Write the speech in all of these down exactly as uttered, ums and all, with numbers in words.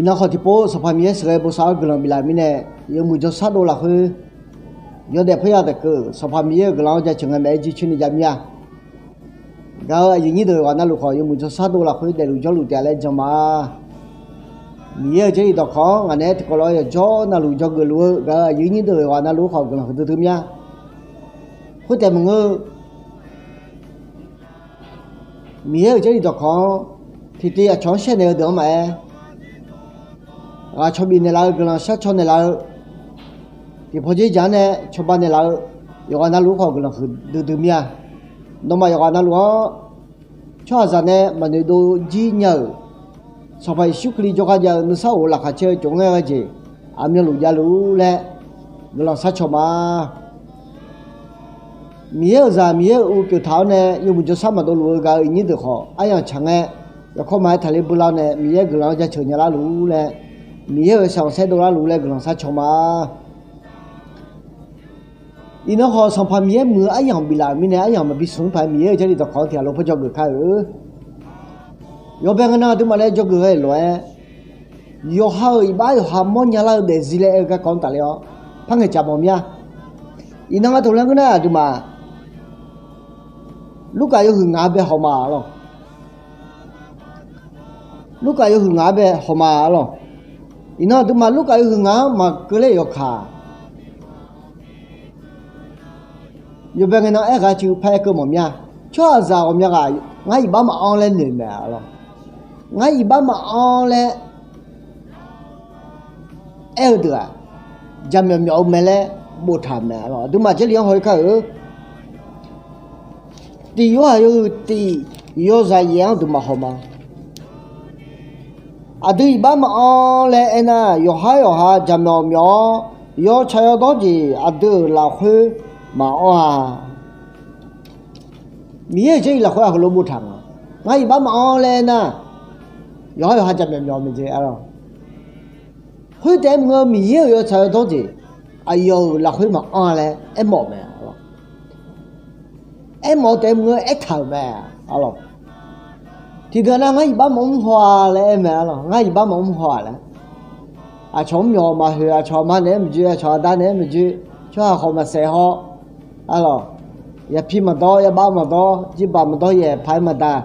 Iqnan khawf tiqpov Sanqpaq Miqyaer sheuqghae bosav-awr guiqlanq biflaf mirnae, yawmuiq jawrshar dov lafkhoer yawdaef paerya taef keuv Sanqpaq Miqyaer-euq guiqlanq-anr jaceuq ngae maeq-aer jircoer ni jav mir-a. Gaq-euq aqyuif nyir deuq yawqghaq navluf khawf, yawmuiq jawrshar dov lafkhoer daefluf jawrluf taef-a laer jan ma. Miqyaer-euq Jarlif dawqkawq-anr ngaq naeq-aer tiqkawv lof-aer yawqjawr navluf jawrgeuf luf-eu gaq-euq aqyuif nyir deuq yawqghaq navluf-anr khawf guiqlanq huiqdui dui mir-a. Khoertaef maqngeur, Miqyaer-euq Jarlif dawqkawq-anr tiqtiv aqcawq-anr shaer naeq-eu deuq-anr maqaer, ghaq cawq bif naeqlaf-eu guiqlanq shar caw naeqlaf-eu, tiqpawf dzerdzaq-anr nae cawba naeqlaf-eu yawqghaq navluf-anr khawf guiqlanq huiqdui dui mir-a. Nawmaf yawqghaq navluf-anr tsawrhaqzaq nae maqnoeq dov jir nya-euq Sanqpaq Yeqsur Kali jawrgar jav-eu nuisar of laqkhaq caer-eu cawq ngaer ghae jeq aqmyanluf javluf-ur laer guiqlanq shar caw ma. Miqyaer-euq zaq Miqyaer-euq uv pyeuf taq-awr nae yawmuiq jawrshar maqdov luf-eu gaq-euq iqnyir deuq khawf aryamq tsaq ngae, yawkawr maqaer taqler beular-awr nae Miqyaer guiqlanq-anr jaceuq nya larluf-ur laer, Miqyaer-euq shaqkhanqsaer dovlar luf-ur laer guiqlanq shar caw ma. Iqnan khawf Sanqpaq Miqyaer muiq-eu aryamq biflaf-euq mirnae aryamq maqbi smq-anr paq-aer Miqyaer-euq Jarlif dawqkawq-anr tiq ghaq lof par dzawgeuf kar-eu. Yawbae ngae nan aqduimaf nae dzawgeuf ghae-euq lof-aer, yawqha-euq iqbax yawqha mawrnya lar-eu daefzir laer aer-eu garkawv-anr tafler-awr par ngaeqcaf mawf mir-a. Iqnan nga toq laer ngeur nar aqduimaf Lurkaf yawhuiq ngaq-anr bae haw ma lawq. Lurkaf yawhuiq ngaq-anr bae haw ma lawq. Iqnan aqduimaf Lurkaf yawhuiq ngaq-anr maqkeuv ler yawkaq, yawbae ngae nan aerghaq cuiv paraer keuv mawf mir-a. Tsawrhaqzaq ghawqmya ghaq ngar iqbax maqanr laer noeq mae lawq. Ngar iqbax maqanr laer aer-eu deuq-aq, jaqmyawf myawf-eu mae laer boftaq-euq mae lawq. Aqduimaf Jarlif-anr haw-ir kar-eu. Tiq Yorhaq yawhuiq tiq yawzaq yaef-anr duimaf haw ma. Aqdui iqbax maqanr laer aernar, yawqhar yawqha jaqmyawf myawf-awr yawtsaq yawdawr jeq aqdui-euq lafkhoer maqanr-a. Miqyaer-euq Jarlif lafkhoer-aq heulof boftaq nga. Ngar iqbax maqanr laer aernar, yawqhar yawqha jaqmyawf myawf-eu mae jeq-a lawq. Khoertaef-aer maqngeur, Miqyaer-euq yawtsaq yawdawr jeq aqyawf-euq lafkhoer maqanr laer aermawf-euq mae. Aermawf-eu taef-aer maqngeur, aertaq-euq mae. Tiqdeuq nar, ngar iqbax maqmr haw-a laer aer mae lawq. Ngar iqbax maqmr haw-aq laer, aqcawq mr myawq maqhoeq, aqcawq aqma naeq-aer maqjoe, aqcawq aqda naeq-aer maqjoe, tsawrhaq khawf maqsaef haw-a lawq. Yapi maqdawr, yabav maqdawr, jirbaq maqdawr, yaeq paq-aer maqdaq,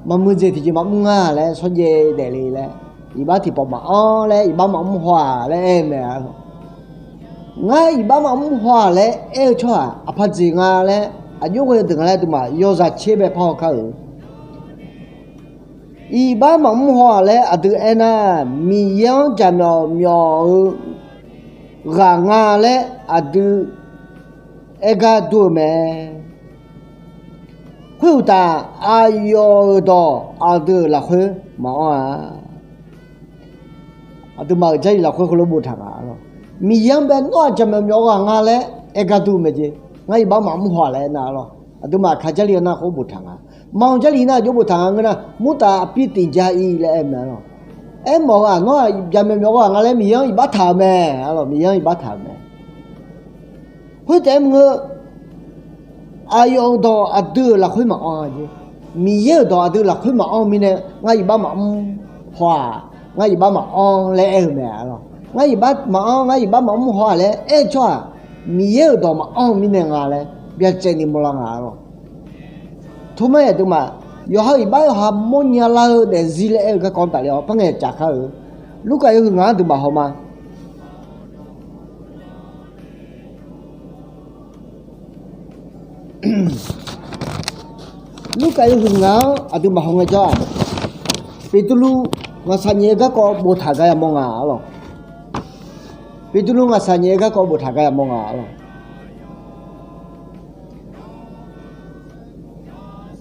maqmuiq jeq tiqjeq maqmr nga laer shawrjaev daefle laer, iqbax tiqpawf maqanr laer iqbax maqmr haw-aq laer aer-eu mae lawq. Ngar iqbax maqmr haw-aq laer aer-eu tsawrhaq aqpaq jeq nga laer, aqjox ghae-eu deuq nga laer aqduimaf yawzaq tser bae par haw kar-euq. Iqbax maqmr haw-aq laer aqdui aernar, Miqyaer-anr jaqmyawf myawf-eu ghaq nga laer aqdui aer gar dur-eu mae. Khoeruqtaf, aqyawf-euq dawq aqdui-euq lafkhoer maqanr-a. Aqduimaf-euq Jarlif lafkhoer heulof boftaq nga lawq. Miqyaer-anr bae nawr-aq jaqmyawf myawf-eu ghaq nga laer aer gar dur-eu mae jeq. Ngar iqbax maqmr haw-aq laer aernar lawq. Aqduimaf aqkaq Jarlif-anr nar khoer boftaq nga. Maqanr Jarlif nar aqjox boftaq nga ngeur nar, murtaf aqpir tiqjav-ir laer aer mae lawq. Aermawf-eu-aq, nawr-aq jaqmyawf myawf-eu ghaq nga laer Miqyaer-anr iqbax taq-euq mae lawq. Miqyaer-anr iqbax taq-euq mae. Khoertaef-aer maqngeur, aqyawf-euq dawq aqdui-euq lafkhoer maqanr-a jeq. Miqyaer-euq dawq aqdui lafkhoer maqanr-eu mirnae, ngar iqbax maqmr haw-aq, ngar iqbax maqanr laer aer-eu mae lawq. Ngar iqbax maqanr, ngar iqbax maqmr haw-aq laer aer-eu tsawrhaq, Miqyaer-euq dawq maqanr-eu mirnae nga laer byacaevni mawrlar nga lawq. Tov mar-aq aqduimaf, yawqha-euq iqbax yawqha mawrnya lar-eu daefzir laer aer-eu garkawv-anr tafler-awr par ngaeqcaf kar-eu. Lurkaf yawhuiq ngaq-anr duimaf haw ma. Lurkaf yawhuiq ngaq-anr aqduimaf haw ngaejawr-aq, Beqtuvluv ngaqshaq nyaef-eu garkawv boftaq gar yamawr nga lawq. Beqtuvluv ngaqshaq nyaef-eu garkawv boftaq gar yamawr nga lawq.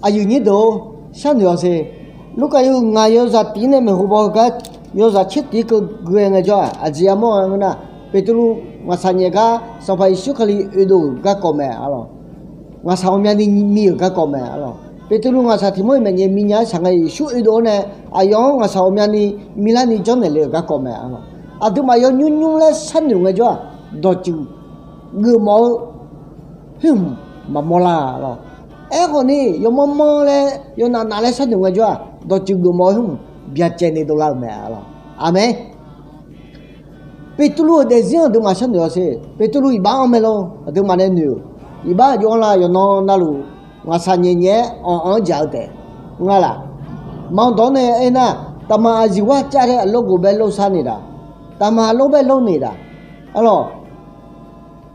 Aqyuif nyir deuq-or, sharnoeq-awq siq. Lurkaf yawhuiq ngaq yawzaq tiq nae maeqhu baw-eu gar, yawzaq tser tiq keuv gui-aer ngaejawr-aq, aqjeq yamawr-a ngeur nar, Beqtuvluv ngaqshaq nyaef gar Sanqpaq Yeqsur Kali oedov-euq garkawv mae lawq. Ngaqshaq ghawqmyani mi-euq garkawv mae lawq. Beqtuvluv ngaqshaq tiq mawr-iq maeqnyae minya-aer shaq ngae Yeqsur oedov-awr nae, aqyawf-anr ngaqshaq ghawqmyani milarni jawrnaeq le-euq garkawv mae lawq. Aqduimaf yawnymr nymr laer sharnoeq ngaejawr-aq, dawqtsuif geufmawf-eu khoer hmq maqmawr lar lawq. Aerkhawf ni yawmanr manr laer yawnav nav laer sharnoeq ngaejawr-aq, dawqtsuif geufmawf-eu khoer hmq byacaevni dovlar-euq mae lawq. Aqmeq. Beqtuvluv-euq daefzir-anr aqduimaf sharnoeq-awq sher. Beqtuvluv iqbax anr mae lor. Aqduimaf nae noeq-euq iqbax aqjox anr la yawqnan navluf ngaqshaq nyaef nyaef-aer anq-anr jaq-eu taef nga laq. Manq dawq-anr nae aernar, taqmaq aqziq war cav laer aqlor gof bae lor sar ni daq, taqmaq aqlor bae lor ni daq. Arlawq,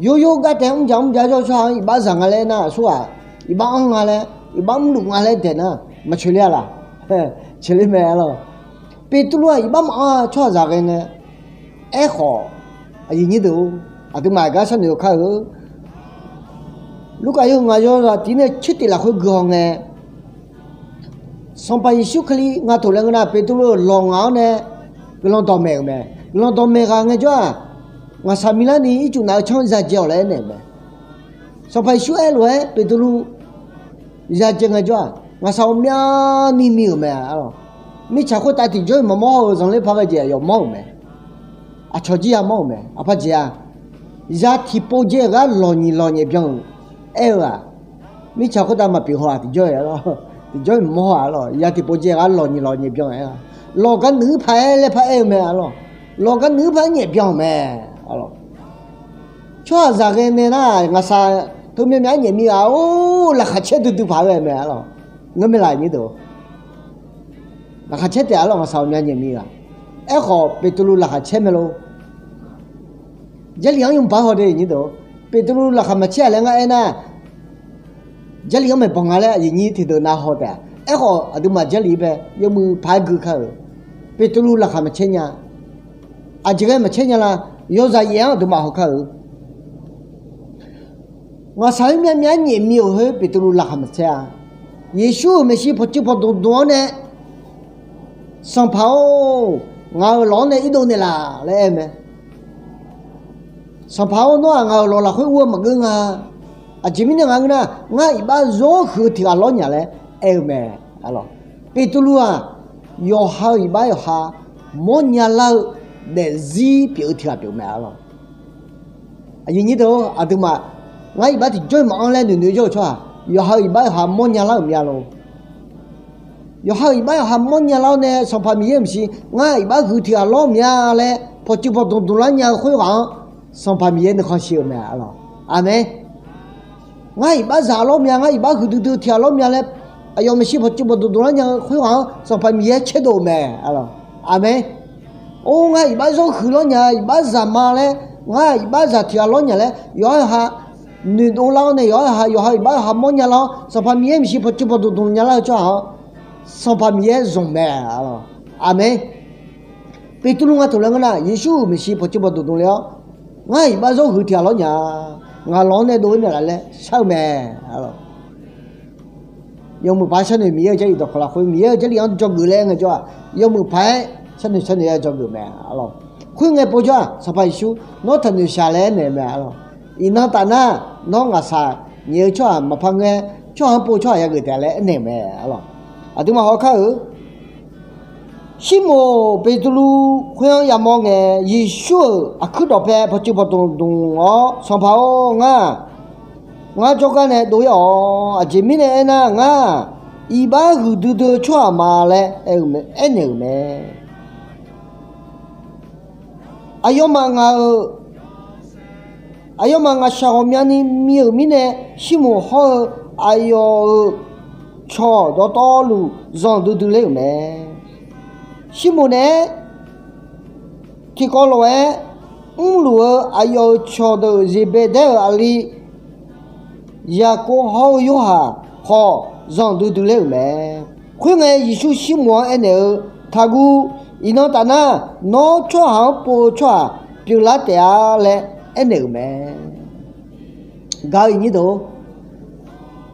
yoryor gar taef mrjaq mrjaq jawr tsawrhaq-anr iqbax zaq nga laer aernar, aqsurghaq iqbax anr nga laer, iqbax mrluf nga laer daeq nar, maqcoeq ler-a laq? Coeq ler mae arlawq. Beqtuvluv-aq iqbax maqanr-a tsawrhaqzaq ghae ngae. Aerkhawf, aqyuif nyir deuq-or, aqduimaf gar sharnoeq-eu kar-eu Lurkaf yawhuiq ngaq yawzaq tiq nae tser tiq lafkhoer guihaw ngae, Sanqpaq Yeqsur Kali nga toeq laer ngeur nar, Beqtuvluv-euq lawq ngaq-anr nae guiqlanq dawqmaeq-euq mae. Guiqlanq dawqmaeq ghaq ngaejawr-aq, ngaqshaq miqlar ni ircuf naf-eu canr ya dzae-awq laer aernaeq-euq mae. Sanqpaq Yeqsur aerlof-aer Beqtuvluv ya dzae ngaejawr-aq, ngaqshaq ghawqmyani mi-euq mae arlawq. Mirtsaq khoertav tiqjawr-iq maqmawr haw-euq zanqler paq ghae jeq aqyawf mawr-euq mae. Aqcawq jir ya mawr-euq mae. Aqpaq jeq-aq, ya tiqpov dzae-eu gar lawqnyiq lawqnyaef byan-euq aer-eu-aq, mirtsaq khoertav maqpyeuf haw-aq tiqjawr-iq arlawq. Tiqjawr-iq mawr-aq arlawq, ya tiqpov dzae-eu gar lawqnyiq lawqnyaef byan-euq aer-a. Lawq gar nuir paq-aer laer paq aer-eu mae arlawq. Lawq gar nuir paq-aer nyaef byan-euq mae arlawq. Tsawrhaqzaq ghae nae nar, ngaqshaq heumyav myav-aer nyaef mi ghaq-or, laqkhaq caer duidui paq-aer ghae mae arlawq. Ngeur mae laq nyir deuq-or, laqkhaq caer taef arlawq, ngaqshaq ghawqmya nyaef mi ghaq. Aerkhawf Beqtuvluv laqkhaq caer mae lor. Jarlif-anr yawmuiq paq-aer haw de nyir deuq-or, Beqtuvluv laqkhaq maqcaer-a laer ngar aernar, Jarlif-anr maeqbanq nga laer aqyuif nyir tiqdeuq nav haw taef-a. Aerkhawf aqduimaf Jarlif bae yawmuiq paq-aer gui kar-euq. Beqtuvluv laqkhaq maqcaer nya. Aqjeq ghae maqcaer nya la? Yawzaq yaef-anr aqduimaf haw kar-euq. Ngaqshaq heumyav myav-aer nyaef mi-euq khoer Beqtuvluv laqkhaq maqcaer-a. Yeqsur-euq maeqshi pawqtsuif pawqdmq dmq-anr nae, Sanqpaq-or, ngaq-euq lawq-anr nae irdov naeqlaf laer aer-eu mae. Sanqpaq-or, nawr-aq ngaq-euq lawq lafkhoer ur-eu maqgeur nga. Aqjeq mirnae nga ngeur nar, ngar iqbax zawr huiq-eu tiq ghaq lawr nya laer aer-eu mae. Beqtuvluv-aq, yawqha-euq iqbax yawqha mawrnya lar-eu daefzir pyeuf-eu tiq ghaq pyeuf mae arlawq. Aqyuif nyir deuq-or, aqduimaf ngar iqbax tiqjawr-iq maqanr laer noeqnoeq jawr-eu tsawrhaq, yawqha-euq iqbax yawqha mawrnya lar-euq mya lor. Yawqha-euq iqbax yawqha mawrnya lar-awr nae Sanqpaq Miqyaer-euq maeqshi, ngar iqbax huiq tiq ghaq lawr mya laer pawqtsuif pawqdmq dmq lar nya-eu khoerghaq-anr, Sanqpaq Miqyaer nuikhanr shir-eu mae arlawq. Aqmeq. Ngar iqbax zaq lawr mya, ngar iqbax huiqdui dui tiq ghaq lawr mya laer, aqyawf maeqshi pawqtsuif pawqdmq dmq lar nya-eu khoerghaq-anr Sanqpaq Miqyaer caerdov-eu mae arlawq. Aqmeq. Or, ngar iqbax zawr huiq lawr nya, iqbax zaq ma laer, ngar iqbax zaq tiq ghaq lawr nya laer yawqha yawqha noeqdov lar-awr nae, yawqha yawqha yawqha-euq iqbax yawqha mawrnya lar-awr, Sanqpaq Miqyaer maeqshi pawqtsuif pawqdmq dmq nya lar-eu tsawrhaq-anr, Sanqpaq Miqyaer zmq mae arlawq. Aqmeq. Beqtuvluv nga toeq laer ngeur nar, Yeqsur-euq maeqshi pawqtsuif pawqdmq dmq le-awr, ngar iqbax zawr huiq tiq ghaq lawr nya, ngaq lawq-anr nae dov-aer naeqlaf laer shar-eu mae arlawq. Yawmuiq paq-aer sharnoeq Miqyaer-euq Jarlif dawqkawq lafkhoer Miqyaer-euq Jarlif-anr dzawgeuf laer aer ngaejawr-aq, yawmuiq paq-aer sharnoeq sharnoeq-aer dzawgeuf mae arlawq. Khoerngae povjawr-aq, Sanqpaq Yeqsur, nawr taqnoeq shaq laer aernaeq-eu mae arlawq. Iqnan taf nar, nawr ngaqshaq nyaef-eu tsawrhaq maqpar ngaer, tsawrhaq-anr pov tsawrhaq yageuf taef laer aernaeq-eu mae arlawq. Aqduimaf haw kar-eu Shirmoq Beqtuvluv khoer-anr yamawr ngae, Yeqsur-euq aqkuir dawqpae pawqtsuif pawqdmq dmq-awr, Sanqpaq-or, ngar, ngar jawrgar nae dov-ir-awq. Aqjeq mirnae aernar, ngar iqbax huiqdui dui-eu tsawrhaq ma laer aer-eu mae, aernaeq-euq mae. Aqyawfmaf ngaq-euq, aqyawfmaf ngaqshaq ghawqmyani mi-euq mirnae, Shirmoq hawr-eu aqyawf-euq cawq dawqtawvluf zanqdui dui ler-euq mae. Shirmoq naeq-aer tiqkawv lof-aer mrluf-eu aqyawf-euq cawqdeuq Zeqbeqdaer-euq aqli Yaqkov hawr-eu Yorhaq khawf zanqdui dui ler-euq mae. Khoerngae, Yeqsur Shirmoq-anr aernaeq-eu, Taqguv. Iqnan taf nar, nawr tsawrhaq-anr pov-eu tsawrhaq pyeuflar taef-a laer aernaeq-euq mae. Gaq-eu iqnyir deuq-or,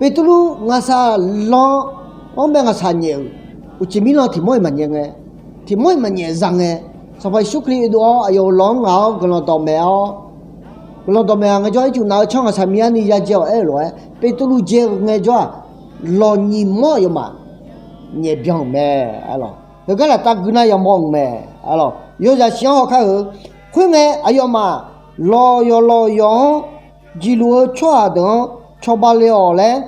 Beqtuvluv ngaqshaq lan-anr bae ngaqshaq nyaef-euq uqcif mirlan tiq mawr-iq maqnyaef ngae, tiq mawr-iq maqnyaef za ngae, Sanqpaq Yeqsur Kali dov-awr aqyawf-euq lawq-anr ngaq-awr guiqlanq dawqmaeq-awr, guiqlanq dawqmaeq-aq ngaejawr, ircuf naf-eu tsawr ngaqshaq miqyaer ni ya dzae-awq aer-eu lof-aer, Beqtuvluv dzae-eu ngaejawr-aq, lawqnyiq mawr aqyawfmaf nyaef byan-euq mae. Heugar laftav gui nar yamawr-euq mae. Yawzaq shif-anr haw kar-eu. Khoerngae, aqyawfmaf lawqyawq lawqyawq-anr jeqluf-eu tsawrhaq deuq-anr cawba le-awq laer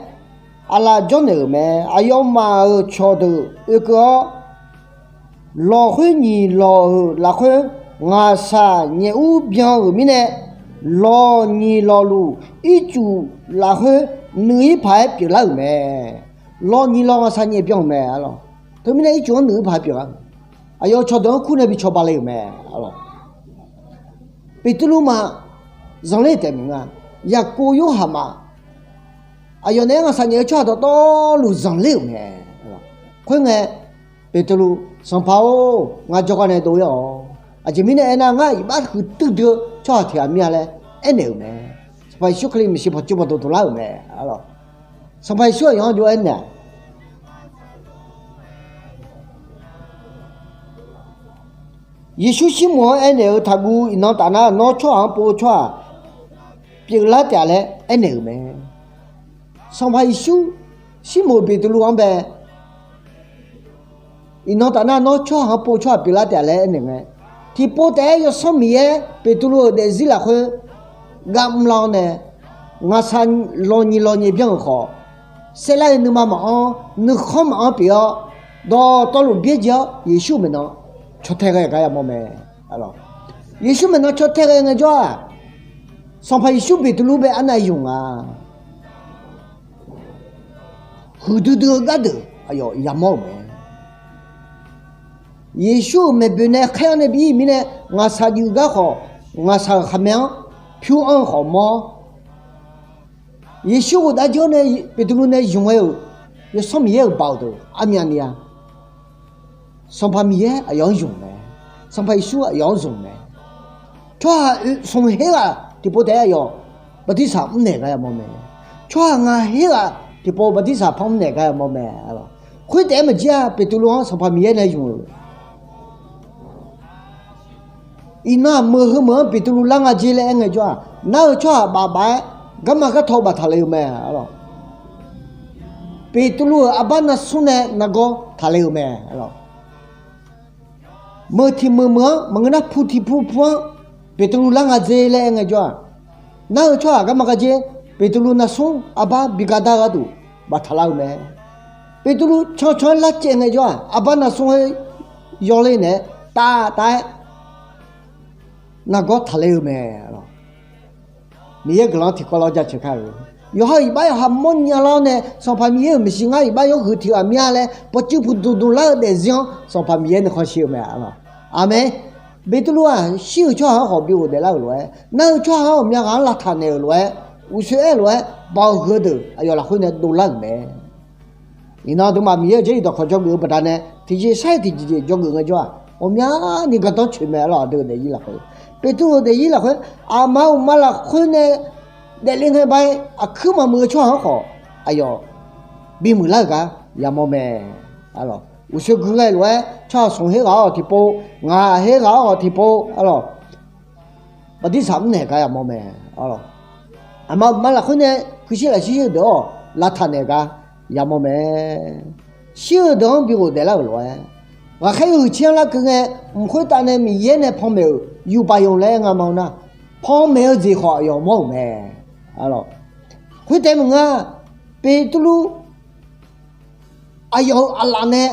aqlaf jawrnaeq-euq mae. Aqyawfmaf-euq cawqdeuq oekeuv-awr, Lawq khoer nyiq lawq-euq lafkhoer ngaqshaq nyaef ur byan-euq mirnae, lawq nyiq lawqluf ircuf lafkhoer nuiv-ir paq-aer pyeuflar-euq mae. Lawq nyiq lawq ngaqshaq nyaef byan-euq mae. Teumirnae ircuf-anr nuiv-ir paq-aer pyeuflar-euq mae. Aqyawf-euq cawqdeuq-anr kur nae bi cawba le-euq mae. Aqlawq, Beqtuvluv maf zanqler taef maqnga. Yaqkov Yorhaq maf, aqyawf naeq-aer ngaqshaq nyaef-eu tsawrhaq dawqtawvluf zanqler-euq mae. Khoerngae, Beqtuvluv, Sanqpaq-or, ngar jawrgar nae dov-ir-awq. Aqjeq mirnae aernar, ngar iqbax huiqdui dui-eu tsawrhaq tiq ghaq mir-a laer aernaeq-euq mae. Sanqpaq Yeqsur Kali maeqshi pawqtsuif pawqdmq dmqlar-euq mae. Aqlawq, Sanqpaq Yeqsur aqyawf-anr jov-aer naeq-aq, Yeqsur Sirmoq-anr aernaeq-eu, Taqguv, iqnan tafnar nawr tsawrhaq-anr pov-eu tsawrhaq pyeuflar taef-a laer aernaeq-euq mae. Sanqpaq Yeqsur Sirmoq Beqtuvluv-anr bae, Iqnan tafnar nawr tsawrhaq-anr pov tsawrhaq pyeuflar taef-a laer aernaeq ngae, tiqpov taef-aer Yawsanr Miqyaer Beqtuvluv-euq daefzir lafkhoer gar mrlar-awr nae, ngaqshaq lawq nyiq lawq nyaef byan-euq khawf, saerlar-eu nuima maqanr, nuikhanr maqanr pyeuf-awr, dawqtawvluf byaerdzae-awr Yeqsur maeqnan caw tae ghae gar yamawr mae. Yeqsur maeqnan caw tae ghae ngaejawr-aq, Sanqpaq Yeqsur Beqtuvluv bae arnav yamq nga. Huiqdui dui-eu gardeuq aqyawf yamawr-euq mae. Yeqsur-euq maeqboeq nae khaer-anr nae bi-ir mirnae, ngaqshaq juif gar khawf, ngaqshaq-euq khaqmae-anr pyur anr-eu khawf mawr. Yeqsur ghofdav jawr nae Beqtuvluv nae zmq ghae-euq, Yawsanr Miqyaer-euq baoq deuq armyavni-a. Sanqpaq Miqyaer aqyawf-anr zmq mae. Sanqpaq Yeqsur aqyawf-anr zmq mae. Tsawrhaq smq her ghaq tiqpov taef-aer aqyawf bartirsaq mrnaeq gar yamawr mae. Tsawrhaq ngaq her ghaq tiqpov bartirsaq panmr naeq gar yamawr mae. Khoertaef-aer maqjir-a, Beqtuvluv-anr Sanqpaq Miqyaer nae zmq-euq Iqnan-aq, meuq heu meuq-anr Beqtuvluv lar nga jer laer aer ngaejawr-aq, nar-eu tsawrhaq baf baf-aer garma gartaw baftaq le-eu mae. Beqtuvluv-euq arbar narsmr nae nargawr taqle-eu mae. Meuq tiq meuq meuq-anr maqngeur nar, pu tiq pu pu-anr Beqtuvluv lar nga jer laer aer ngaejawr-aq, nar-eu tsawrhaq garma gar jer, Beqtuvluv narsmr arbar bi gar dar gharduq baftaq lar-eu mae. Beqtuvluv cancan-aer lar caev ngaejawr-aq, arbar narsmr-aer yawler naeq-aer tav tav-aer nargawr taqler-eu mae. Miqyaer guiqlanq-anr tiqkawv lar jaceuq kar-eu, yawqha-euq iqbax yawqha mawrnya lar-awr nae, Sanqpaq Miqyaer-euq maeqshi ngar iqbax yawhuiq tiq ghaq mir-a laer pawqtsuif pawqdmq dmqlar-eu daefzir-anr Sanqpaq Miqyaer nuikhanr shir-eu mae. Aqmeq. Beqtuvluv-aq, shir-euq tsawrhaq-anr khawf bi ghofdaef lar-euq lof-aer, nar-eu tsawrhaq-anr ghawqmya ghaq-anr lavtaq naeq-euq lof-aer, uqshoe aer-eu lof-aer, baoq huiq-eu deuq aqyawf lafkhoer nae dovlar-euq mae. Iqnan aqduimaf Miqyaer-euq Jarlif dawqkawq dzawgeuf-eu baqdanae tiqjeq sar-iq tiqjeq dzawgeuf ngaejawr-aq, ghawqmyani gardanr coeq mae. Arlawq, aqdui-euq daefzir lafkhoer, Beqtuvluv-euq daefzir lafkhoer, aqma uqma lafkhoer nae daefle ngae bae, aqkuir maqmuiq-eu tsawrhaq-anr khawf aqyawf bimuiq lar-euq gar yamawr mae. Arlawq, uqshoe gui ghae lof-aer tsawrhaq smq her ghaq-awr tiqpov, ngaq her ghaq-awr tiqpov, arlawq, bartirsaq mrnaeq gar yamawr mae. Arlawq, aqma uqma lafkhoer nae kuirshir lafshir-eu deuq-awr lavtaq naeq gar yamawr mae. Shir-eu deuq-anr bi ghofdaef lar-euq lof-aer, ghaqkhaer yawhuiq tser-anr larkeuv ngae, mq khoertav nae Miqyaer nae panmaeq-euq yufbaq yamq laer aer nga ma-eu nar, panmaeq-eu jeq khawf aqyawf mawr-euq mae. Khoertaef maqngeur-a, Beqtuvluv aqyawf-euq aqlaf nae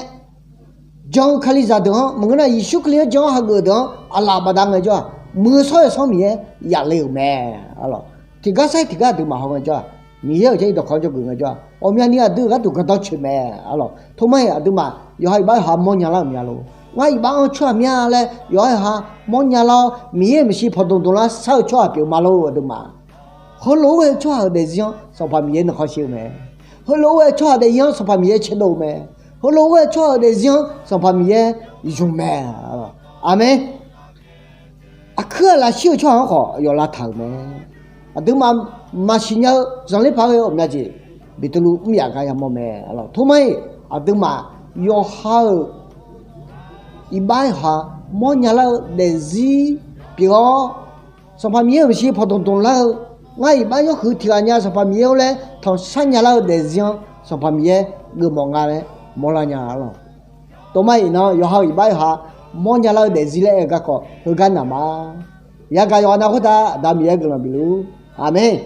jan-eu Kalizaq deuq-anr maqngeur nar, Yeqsur Kali-anr jan-anr hageuf-eu deuq-anr aqlaf bafdav ngaejawr-aq, muiq-eu shawr-eu Sanqpaq Miqyaer yaf le-euq mae. Arlawq, tiqgar sar-iq tiqgar aqduimaf haw ngaejawr-aq, Miqyaer-euq Jarlif dawqkawq-anr dzawgeuf ngaejawr-aq, ghawqmyani aqdui-euq gharduq gardanr coeq mae. Arlawq, tormar-iq aqduimaf yawqha iqbax yawqha mawrnya lar-euq mya lor. Ngar iqbax-anr tsawrhaq mya laer yawqha yawqha mawrnya lar-awr, Miqyaer-euq maeqshi pawqdmq dmqlar shar-eu tsawrhaq pyeuf ma lor. Aqduimaf heulof-aer ghae-eu tsawrhaq-euq daefzir-anr Sanqpaq Miqyaer nuikhanr shir-eu mae. Heulof-aer ghae-eu tsawrhaq daefzir-anr Sanqpaq Miqyaer caerdov-eu mae. Heulof-aer ghae-eu tsawrhaq-euq daefzir-anr Sanqpaq Miqyaer zmq mae. Aqmeq. Aqkuir aqlaf shir-eu tsawrhaq-anr khawf aqyawf lavtaq-euq mae. Aqduimaf maqsiq nya-eu zanqler paq-aer ghae-eu ghawqmya jeq Beqtuvluv mr yaf gar yamawr mae. Arlawq, tormar-iq aqduimaf yawqha-euq iqbax yawqha mawrnya lar-eu daefzir pyeuf-awr, Sanqpaq Miqyaer-euq maeqshi pawqdmq dmqlar-eu, ngar iqbax yawhuiq tiq ghaq nya Sanqpaq Miqyaer-or laer tanqshar nya lar-eu daefzir-anr Sanqpaq Miqyaer geufmawf nga laer mawrlar nya. Arlawq, tormar-iq nan yawqha-euq iqbax yawqha mawrnya lar-eu daefzir laer aer-eu garkawv heugar naq ma. Yagaq yawqha nav khoertav Aqda Miqyaer guiqlanq bifluf-ur. Aqmeq.